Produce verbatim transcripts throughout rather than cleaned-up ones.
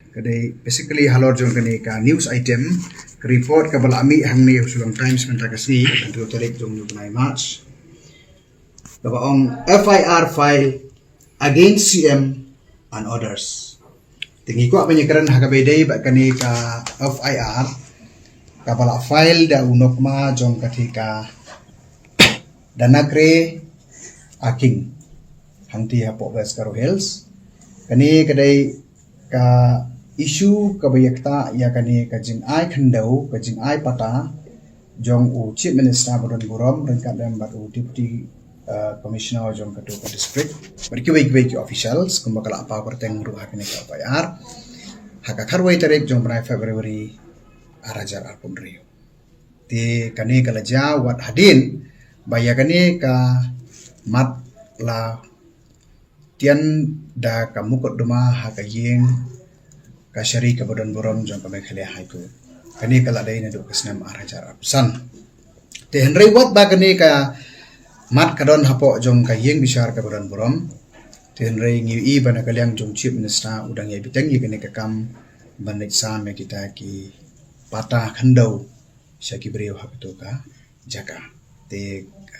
Ka dei basically halor jong kane ka news item, ka report kaba la mih hangne ha Shillong Times mynta ka sngi, ka twenty tarik jong u bnai March. Kaba ong F I R file against C M and others. Te ngi kwah ban ïakren ha kaba ïadei bad kane ka F I R kaba la file da u Nokma jong ka thika Danakre Aking hangti hapoh West Garo Hills. Kane ka dei ka issue kaba ïa ktah ïa kane ka jingai khyndew, ka jingai pata jong u Chief Minister ba don burom ryngkat lem bad u Deputy uh, Commissioner jong katu ka district bad kiwei kiwei ki officials kumba ka la paw kyrteng ruh ha kane ka F I R ha ka khatwei tarik jong bnai February ar hajar arphew hynriew. Te kane ka la jia wat hadien ba ïa kane ka mat la tian da ka mukotduma ha ka ïing kashari kaba don burom jong ka Meghalaya High Court. Kane ka la dei naduh ka snem ar hajar arphew san. Te hynrei wat ba kane ka mat ka don hapoh jong ka ïing bishar kaba don burom. Te hynrei ngi ïohi ba na ka liang jong Chief Minister u dang ïai bteng ïa kane ka kam ban leit sam ïa kita ki pata khyndew sha ki briew ha katu ka jaka. Te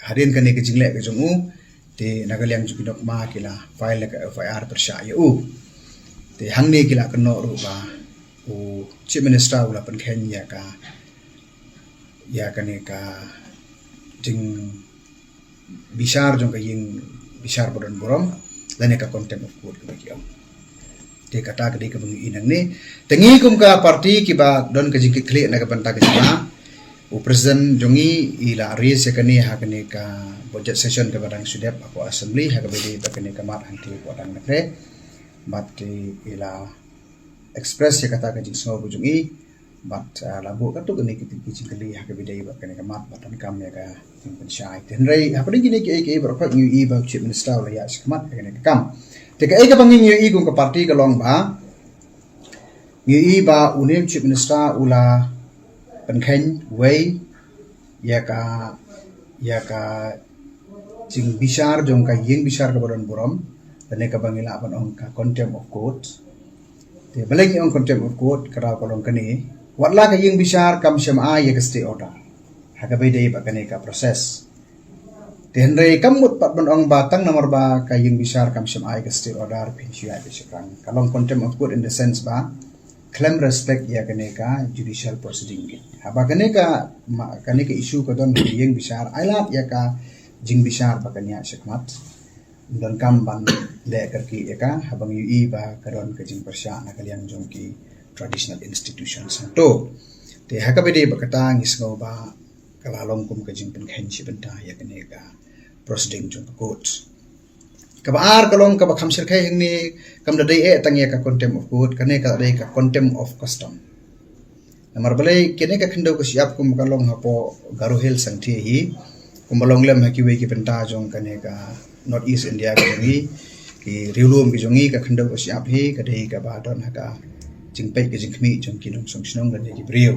hadien kane ka jingleh ka jong u, te na ka liang jong ki Nokma ki la file ka F I R pyrshah ïa u. Te hangne ki la kynnoh ruh ba u Chief Minister u la pynkheiñ ïa ka, ïa kane ka jingbishar jong ka ïing bishar ba don burom lane ka contempt of court kaba ki ong. Te kata ka dei kaba ngi ïohi nangne. Te ngi kum ka party kiba don ka jingkitkhlieh na ka bynta ka jingma, u president jong ngi i la raise ïa kane ha kane ka budget session kaba dang shu dep hapoh assembly ha kaba dei ba kane ka mat hangtei hapoh Danakre. Bad i la express ïa kata ka jingsngew ba jong i. Bad uh, la buh katto katne ki jingkylli ha kaba dei bad kane ka mat bad donkam ïa ka jingpynshai. Te hynrei hapdeng kine kiei kiei baroh khoit ngi ïohi ba u Chief Minister u la ïaid shakhmat ïa kane ka kam. Te kaei kaba ngi ïohi kum ka party ka long ba ngi ïohi ba une u Chief Minister u la pynkheiñ wei ïa ka, ïa ka jingbishar jong ka ïing bishar kaba don burom lane kaba ngi lah ban ong ka contempt of court. Te balei ngi ong contempt of court, ka daw ka long kane, wat la ka ïing bishar kam shym ai ïa ka stay order ha kaba dei bad kane ka process. Te hynrei kam mut pat ban ong ba tang namar ba ka ïing bishar kam shym ai ïa ka stay order phin shu ïaid beit shaphrang. Ka long contempt of court in the sense ba khlem respect ïa kane ka judicial proceeding. Haba kane ka, ma, kane ka issue ka don ha ka ïing bishar, ai lad ïa ka jingbishar ba kan ïaid shakhmat. Donkam ban leh kyrkieh ïa ka, haba ngi ïohi ba ka don ka jingpyrshah na ka liang jong ki traditional institutions hangto. Te ha kaba dei bad kata ngi sngew ba ka la long kum ka jingpynkheiñ shi bynta ïa kane ka proceeding jong ka court. Kaba ar ka long kaba kham shyrkhei hangne, kam da dei eh tang ïa ka contempt of court, kane ka dei ka contempt of custom. Namar balei kane ka khyndew ka shyiap kum ka long hapoh Garo Hills sangthie hi, kumba long lem ha kiwei ki bynta jong kane ka North East India ka jong hi, ki riewlum ki jong hi, ka khyndew ka shyiap hi ka dei kaba don ha ka jingpeit ka jingkhmih jong ki nongshong shnong lane ki briew.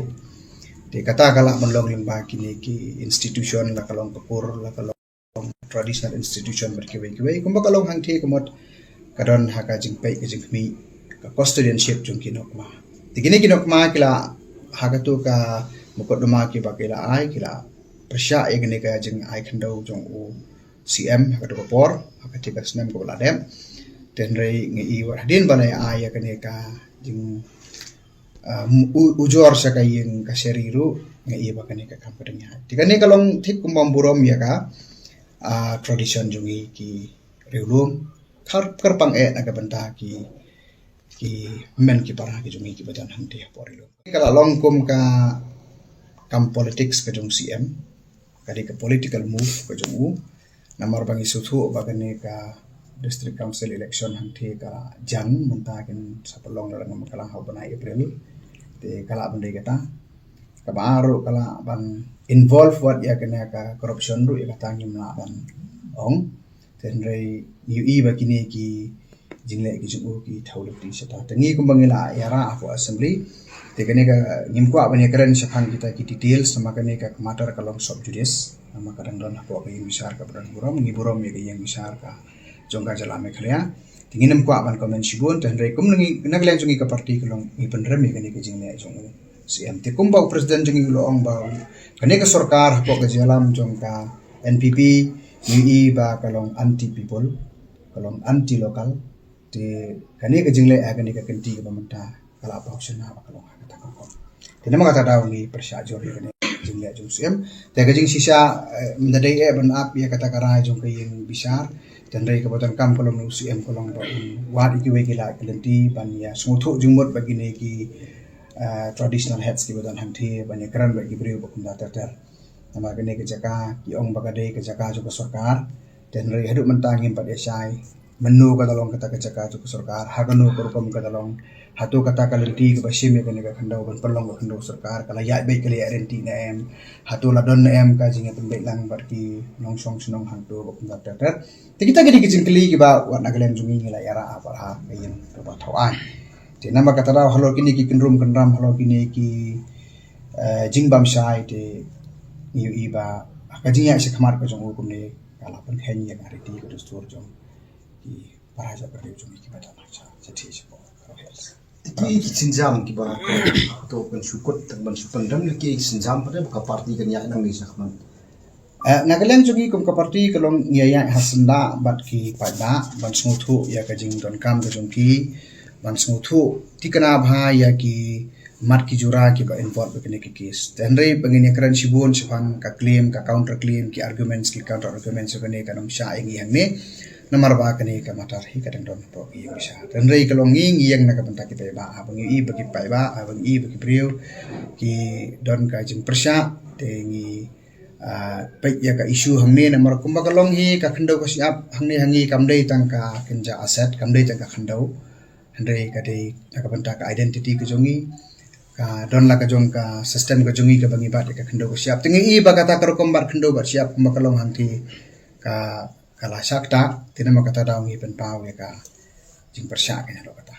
Te kata ka lah ban long lyngba kine ki institution, la ka long ka kur, la ka long traditional institution bad kiwei kiwei, kumba ka long hangthie ka mut ka don ha ka jingpeit ka jingkhmih, ka custodianship jong ki Nokma. Te kine ki Nokma ki la ha katu ka mukotduma kiba ki la ai, ki la pyrshah ïa kane ka jingai khyndew jong u C M ha katu ka por, ha katu ka snem kaba la dep. Te hynrei ngi ïohi wat hadien ba la ai ïa kane ka jing um, u, ujor sha ka ïing kashari ruh, ngi ïohi ba kane ka kam ka dang ïaid. Te kane ka long thik kumba burom ïa ka, uh, tradition jong ngi ki riewlum, kyrpang eh na ka bynta ki, ki hynmen ki para ki jong ngi kiba don hangtei hapoh ri lum. Ka la long kum ka kam politics ka jong C M, ka dei ka political move ka jong u. Namar ba ngi sngewthuh ba kane ka District Council election hangtei ka jan mynta kin sa pynlong da ngam ka lang ha u bnai April. Te ka lah ban dei kata. Kaba ar ruh ka lah ban involve wat ïa kane ka corruption ruh ïa kata ngim lah ban ong. Te hynrei ngi ïohi ba kine ki jingleh ki jong u ki thaw lynti shata. Te ngi kumba ngi la ïa rah hapoh assembly. Te kane ka ngim kwah ban ïa kren shaphang kita ki details namar kane ka matter ka long sub judice. Namar ka dang don hapoh ka ïing bishar kaba don burom, ngi burom ïa ka ïing bishar ka jong ka jylla Meghalaya. Te ngin ym kwah ban comment shibun, te hynrei kum na ngi, na ka liang jong ngi ka party ka long ngi pynrem ïa kane ka jingleh jong u Syiem. Te kumba u president jong ngi u la ong ba kane ka sorkar hapoh ka jingïalam jong ka N P P ngi i ba ka long anti people, ka long anti local. Te kane ka jingleh ha kane ka kynti kaba mynta ka la paw shynna ba ka long ha kata ka rukom. Te namar kata ka daw ngi pyrshah jur ïa kane ka jingleh jong u Syiem. Te ka jingshisha, eh, mynta dei eh ban ap ïa kata ka rai jong ka ïing bishar. Te hynrei kaba donkam ka long na u Syiem ka long ba un wad ïa kiwei ki lad ki lynti ban ïa sngewthuh jingmut bad kine ki, eh, traditional heads kiba don hangthie ban ïa kren bad ki briew ba kumta ter ter. Namar kane ka jaka ki ong ba ka dei ka jaka jong ka sorkar. Te hynrei haduh mynta ngim pat ïa shai mynno ka da long kata ka jaka jong ka sorkar, ha kano ka rukom ka da long, hato kata ka lynti kaba shim ïa kane ka khyndew ban pynlong ka khyndew sorkar ka la ïaid beit, ka la ïaid ryntih ne em, hato la don ne em ka jingïapynbeit lang bad ki nongshong shnong hangto ba kumta ter ter. Te kita ki dei ki jingkylli kiba wat na ka liang jong ngi ngi la ïarah ha ka ïing kaba thaw aiñ. Te namar kata daw halor kine ki kynrum kynram, halor kine ki, eh, jingbam shai, te ngi ïohi ba ka jingïaid shakhmat ka jong u kumne ka la pynkheiñ ïa ka riti ka dustur jong ki para jong ka ri jong ngi kiba don ha sha sha thie sha pdeng Garo Hills. Te ki ki sienjam kiba to kan shu kut tang ban shu pynrem, ki sienjam pat ba ka party kan ïaid nangne shakhmat. Eh, na ka liang jong ngi kum ka party ka long ngi ïaid ha syndah bad ki paidbah ban sngewthuh ïa ka jingdonkam ka jong ki, ban sngewthuh thikna bha ïa ki mat ki jura kiba involve ha kane ka case. Te hynrei ba ngin ïa kren shibun shaphang ka claim, ka counter claim, ki arguments, ki counter arguments, kane kan ym shah ïa ngi hangne. Namar ba kane ka matter hi ka dang don hapoh ki ïing bishar. Te hynrei ka long ngi ngi ïeng na ka bynta ki paidbah, haba ngi i ba ki paidbah, haba ngi i ba ki briew ki don ka jingpyrshah, te ngi, ah, peit ïa ka issue hangne, namar kumba ka long hi ka khyndew ka shyiap hangne ha ngi kam dei tang ka kynja asset, kam dei tang ka khyndew. Hynrei ka dei na ka bynta ka identity ka jong ngi, ka don la ka jong ka system ka jong ngi kaba ngi bat ïa ka khyndew ka shyiap. Te ngi i ba kata ka rukom bat khyndew bat shyiap kumba ka long hangthie ka, ka la shah ktah. Te namar kata daw ngi pynpaw ïa ka jingpyrshah ka ïa kata.